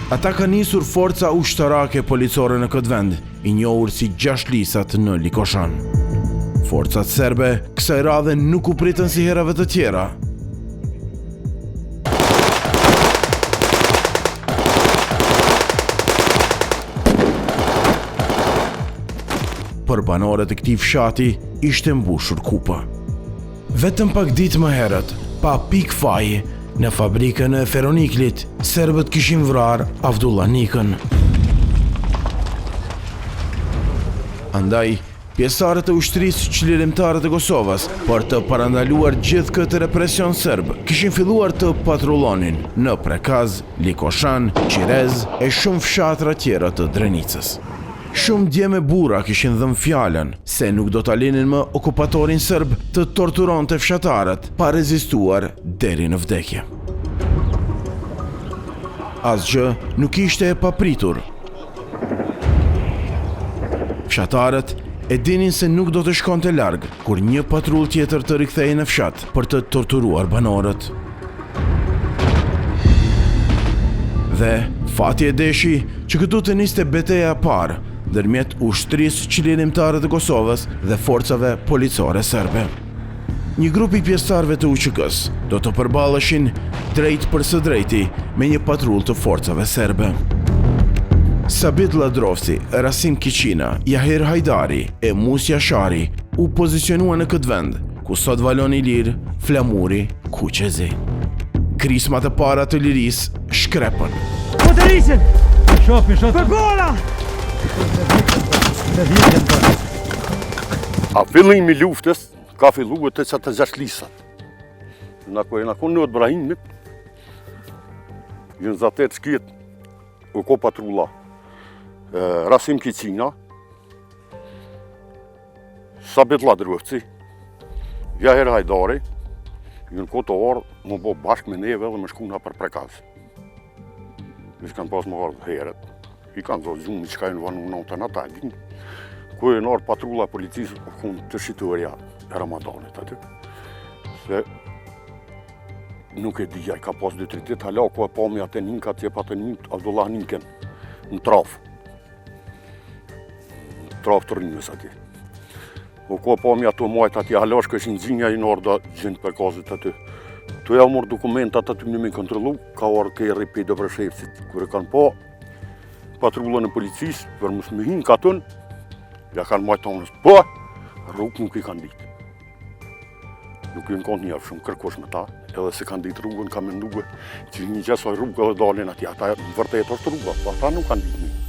Ata kanë nisur forca ushtarake policore në këtë vend, i njohur si Gjashtëlisat në Likoshan. Forcat serbe kësaj radhe nuk u pritën si herave të tjera. Për banorët e këtij fshati ishte mbushur kupa. Vetëm pak ditë më herët, pa pikë faji, në fabrikën e Feroniklit, serbët kishin vrarë Avdullah Nikën. Andaj, pjesëtarët e ushtrisë çlirimtare të Kosovës, për të parandaluar gjithë këtë represion serb, kishin filluar të patrullonin në Prekaz, Likoshan, Qirez e shumë fshatra tjera të Drenicës. Shumë djem e burra kishin dhënë fjalën se nuk do ta linin më okupatorin serb të torturonte fshatarët pa rezistuar deri në vdekje. Asgjë nuk ishte e papritur. Fshatarët e dinin se nuk do të shkonte larg kur një patrullë tjetër të rikthehej në fshat për të torturuar banorët. Dhe fati e deshi që këtu të niste beteja e parë ndërmjet ushtrisë çlirimtare të Kosovës dhe forcave policore serbe. Një grup i pjesëtarëve të UÇK-së do të përballeshin drejt për së drejti me një patrullë të forcave serbe. Sabit Lladrovci, Rasim Kiçina, Jahir Hajdari e Musë Jashari u pozicionuan në këtë vend, ku sot valon i lirë flamuri kuq e zi. Krismat e para të lirisë shkrepën. Po të rrisin! Shopi, shopi. Përpara! A fillimi i luftës ka fillu te qato gjashtëlisat. Na ku jena konë në Brahimit, jënë zatet shkiet, u ko patrulla, Rasim Kiçina, Sabit Lladrovci, Jahir Hajdari, jënë ko tu ardhë, me u bo bashkë me neve dhe me shku na për Prekaz. Veç kanë pas me ardhë herët, i kanë zonë gjumi që ka jënë vanu në të ata, e Ku jënë ardhë patrulla e policisë, u konë te shitorja e Ramadanit aty. Se nuk e di, ai ka pas 2-3 ditë, hala ku e pami atë Ninka, të jep atë Ninkë, Abdullah Ninkën, në trafë. Trafë të rrymës aty. U ko po mi ato majt aty hala shkojshin gjinja i në gjinë për kazit aty. Tu ja morë dokumentat aty me i kontrollu, ka ardhë kerri prej Dobreshevcit, kur e kanë pa patrullën e policisë, për mos me hinë katun, ja kanë majtë tonës, po, rrugë nuk i kanë ditë. Nuk i në konë një shumë kërkush me ta, edhe se kanë ditë rrugën, kanë menduar që një gjasoj rrugë edhe dalin atje, ata në vërtet është rruga, po ata nuk kanë ditë.